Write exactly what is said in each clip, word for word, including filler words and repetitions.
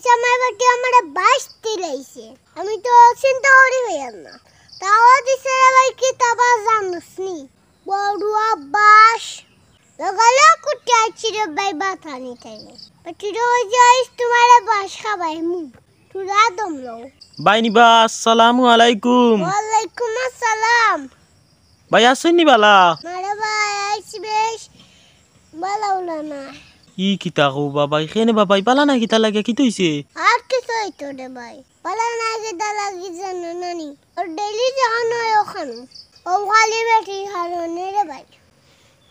আচ্ছা, আমার বেটি আমারে বাঁশ দিলাইছে, আমি তো চিন্তা করি পাইয়ার না। তাও দিছে রে ভাই, কিতা বাঁশ জানোস নি? বড়ুয়া বাঁশ। লগালগ উঠি আইছি রে ভাই, ভাত আনি তাইলে। বেটিরে ওই যে আইস তোমারে বাঁশ খাবাইমু। তোরা দম লও। ভাই নিবা, আসসালামু আলাইকুম। ওয়ালাইকুম আসসালাম। ভাই, আছইন নি বালা? না রে ভাই, আইছি বেশ বালা উলা না। ই কিতা কও বাবাই, কেনে বাবাই, বালা না কিতা লাগে, কিতা অইছে? আর কিছু অইতো রে ভাই, বালা না কিতা লাগি জানো না নি? ওর ডেইলি যখন অয় অখান, ও খালি বেটির কারণে রে ভাই।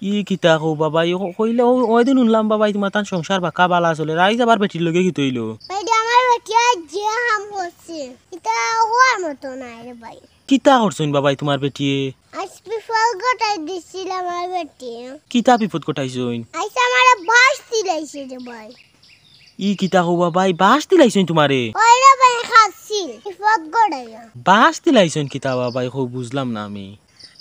ই কিতা কও বাবাই, ও কইলে ও, ওই দিন হুনলাম বাবাই, তোমার তান সংসার বাক্কা বালা চলে, রাইজ আবার বেটির লগে কিতা অইলো? ভাই রে, আমার বেটি আইজ যে কাম করছে, ইতা হওয়ার মতো নায় রে ভাই। কিতা করছইন বাবাই তোমার বেটিয়ে? আইজ বিপদ ঘটাই দিছিল আমার বেটিয়ে। কিতা বিপদ ঘটাইছইন? আইজ আমারে বাঁশ দিলাইছে রে ভাই। ই কিতা কও বাবাই, বাঁশ দিলাইছইন তোমারে? ওই রে ভাই, খাচ্ছিল বিপদ ঘটাইয়া। বাঁশ দিলাইছইন কিতা বাবাই, কও বুঝলাম না আমি।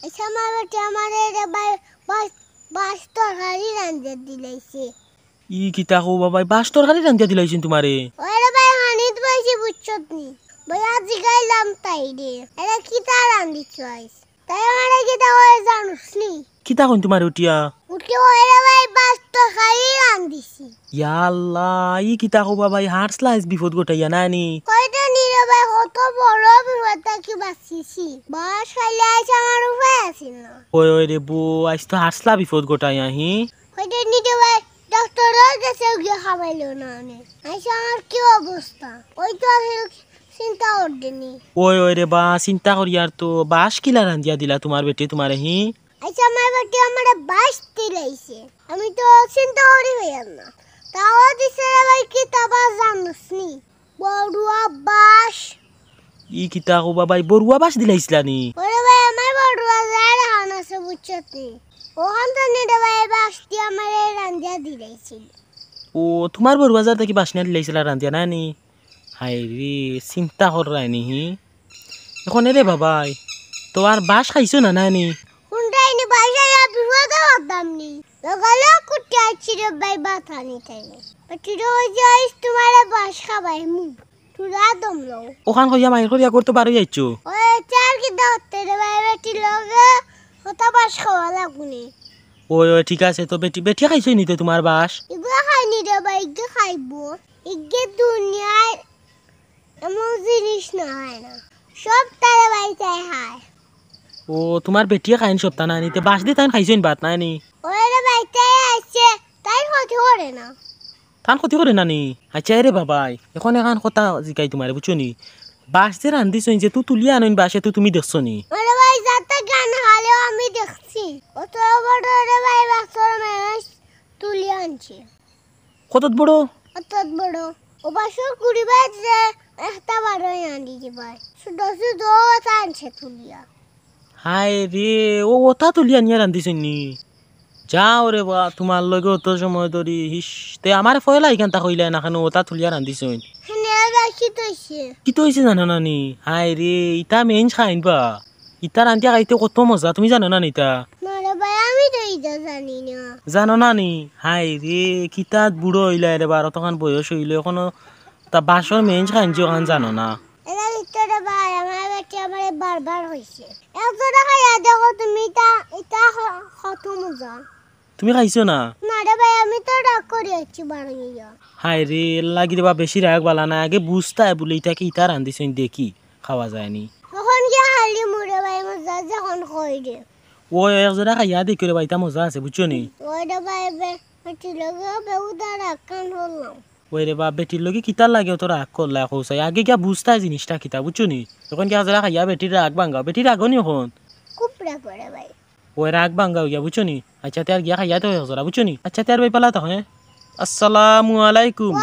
আইজ আমার বেটি আমারে রে ভাই, বাঁশ, বাঁশ তরকারি রান্ধে দিলাইছে। ই কিতা কও বাবাই, বাঁশ তরকারি রান্ধিয়া দিলাইছইন তোমারে? ওরে ভাই, হানিত বইছি বুঝছত নি? বইয়া জিগাইলাম তাইরে, এরে কিতা রান্ধিছ আইজ? তাই আমারে কিতা কয় জানোস নি? কিতা কইন তোমারে উঠিয়া? উঠি ওরে ভাই, বাঁশ তরকারি রান্ধিছি। ইয়া আল্লাহ, ই কিতা কও বাবাই, হারছলা আইজ বিপদ ঘটাইয়া নানি? কইতে নি রে ভাই, কত বড় বিপদ থাকি বাঁচিছি। বাঁশ খাইলে আইজ আমার উপায় আছিল না। ওই, ওই রে বো, আইজ তো হারছলা বিপদ ঘটাইয়া হি। কইতে নি রে ভাই, ডাক্তারর গেছে গিয়া খাবাইলো না নে। আইজ আমার কি অবস্থা? ওই তো আমি চিন্তা করতে নি। ওই, ওই রে বা, চিন্তা করিয়ার তো, বাঁশ কিলা রান্ধিয়া দিলা তোমার বেটি তোমারে হি? আইজ আমার বেটি আমারে বাঁশ দিলাইছে, আমি তো চিন্তা করি পাইয়ার না। তাও দিছে রে ভাই, কিতা বাঁশ জানোস নি? বড়ুয়া বাঁশ। ই কিতা কও বাবাই, বড়ুয়া বাঁশ দিলাইছিলা নি? ওরে ভাই, আমার বড়ুয়া যার হান আছে বুঝছত নি? ওখান তো নি রে ভাই, বাঁশ দিয়া আমারে রান্ধিয়া দিলাইছিল। ও, তোমার বড়ুয়া যার থাকি বাঁশ নিয়া দিলাইছিলা রান্ধিয়া নানি? হায় রে, চিন্তা কররায় নি হি। এখন এরে বাবাই, তো আর বাঁশ খাইছো না নানি? হুনরায় নি ভাই, যাইয়া বিপদে বাদাম নি। লগালগ উঠি আইছি রে ভাই, ভাত আনি তাইলে। বেটিরে ওই যে আইস তোমারে বাঁশ খাবাইমু। তোরা দম লও। ওখান কইয়া মাইর করিয়া করতো বারই আইছো। ওই চার কি দত্তে রে ভাই, বেটির লগে কথা বাঁশ খাওয়া লাগবো নি। ওই, ওই, ঠিক আছে, তো বেটি, বেটিয়ে খাইছো নি তো তোমার বাঁশ? ইগুলা খাইনি রে ভাই, ইগে খাইবো। ইগে দুনিয়ার এমন জিনিস না হয় না, সব তারে বাইতায় খায়। ও, তোমার বেটিয়ে খাইন সপ্তাহ না নি, তে বাঁশ দি তাইন খাইছইন ভাত না নি? ওরে বাইতায় আইছে, তাই ক্ষতি করে না। তান ক্ষতি করে না নি? আচ্ছা, এরে বাবাই, এখন এখান কথা জিকাই তোমারে, বুঝছো নি? বাঁশ যে রান্ধিছইন, যে তু তুলিয়া আনইন বাঁশ, এ তু তুমি দেখছো নি? ওরে ভাই, যাতে গান হালেও আমি দেখছি। অত বড় রে ভাই, বাক্সর মানুষ তুলিয়া আনছে। কত বড়? কত বড়? ও বাসর কুড়ি বাইর যে একটা বারো আনি যে ভাই। ছোট ছোট ওটা আনছে তুলিয়া। হায় রে, ও ওটা তুলিয়া নিয়া রান্ধিছইন নি? যাও রে বা, তোমার লগে অত সময় ধরি, হিস, তে আমারে ফয়লা ইখানতা কইলায় না কেনে, ওটা তুলিয়া রান্ধিছইন? হেনে আর কি তৈছে? কি তৈছে জানো না নি? হায় রে, ইতা মেঞ্জ খাইন বা। ইতা রান্ধিয়া খাইতে কত মজা, তুমি জানো না নি ইতা? না রে ভাই, আমি তো ইতা জানি না। জানো না নি? হায় রে, কিতাত বুড়ো অইলায় রে বা, অতখান বয়স অইলো, এখনো তা বাসর মেঞ্জ খাইন যে ওখান জানো না। এরা ভিতরে ভাই, আমার বেটি আমারে বারবার কইছে। একজনে খাইয়া দেখো তুমি, ইতা, ইতা খ-, কত মজা। তুমি খাইছো না? না রে ভাই, আমি তো রাগ করি আছি বারইয়া। হায় রে, এর লাগি রে বা বেশি রাগ বালা না, আগে বুঝতায় বুলে ইতা কিতা রান্ধিছইন দেখি, খাওয়া যায় নি। তখন গিয়া খালি মুড়ে ভাই মজা যখন কই রে। ও একজোড়া খাইয়া দেখি রে বা, ইতা মজা আছে, বুঝছো নি? ওই রে ভাই, বে-, বেটির লগে বেহুদা রাগ কান করলাম। ওই রে বা, বেটির লগে কিতার লাগি অত রাগ করলা কও চাই? আগে গিয়া বুঝতায় জিনিসটা কিতা, বুঝছো নি? তখন গিয়া একজোড়া খাইয়া বেটির রাগ ভাঙ্গাও, বেটি রাগো নি অখন? খুব রাগ করে ভাই। ওই রাগ ভাঙ্গা অইয়া, বুঝছো নি? আচ্ছা, তে আর গিয়া খাইয়া তো একজোড়া, বুঝছো নি? আচ্ছা, তে আর ভাই পালা তো, হ্যাঁ? আসসালামু আলাইকুম।